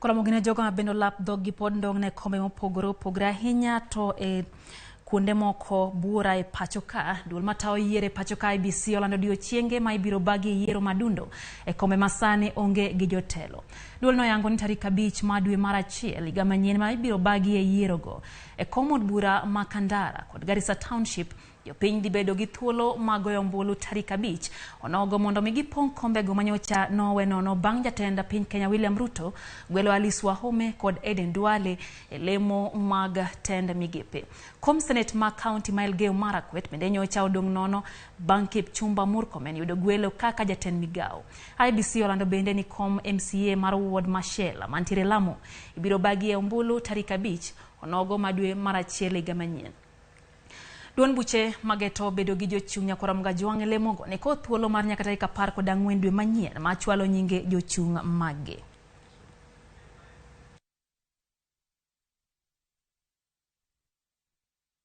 Koromo gi ne jogo ma bende olap dhoggi pod ndong' ne kombe mopogore opogore ahinya to e kuonde moko buora e pacho ka. Duol matayo yiero e pacho ka IEBC olando odiochienge ma ibiro bagie yiero madundo e kombe ma sani onge gi jotelo. Duol noyango ni tarik 5 ma dwe mar 1 higa manyien ma ibiro bagie yierogo e kom od bura ma Kandara kod Garissa Township. Jopiny dhi bedo gi thuolo mag goyo ombulu tarik 5 onogo mondo mi gipong' kombego manyocha nowe nono bang' jatend piny Kenya William Ruto gwelo Alice Wahome kod Aden Duale e lemo mag tend migepe. Kom Senate ma kaunti ma Elgeyo Marakwet bende nyocha odong' nono bang' Kipchumba Murkomen yudo gwelo kaka jatend migawo. IEBC olando bende ni kom MCA mar ward ma Shela mantiere Lamu ibiro bagie ombulu tarik 5 onogo ma dwe mar 1 higa manyien. Duond buche mageto bedo gi jochung' nyakwar Mgajwang' e lemogo ni ko thuolo mar nyaka tarik 14 dwe manyien ma chwalo nyinge jochung' maggi.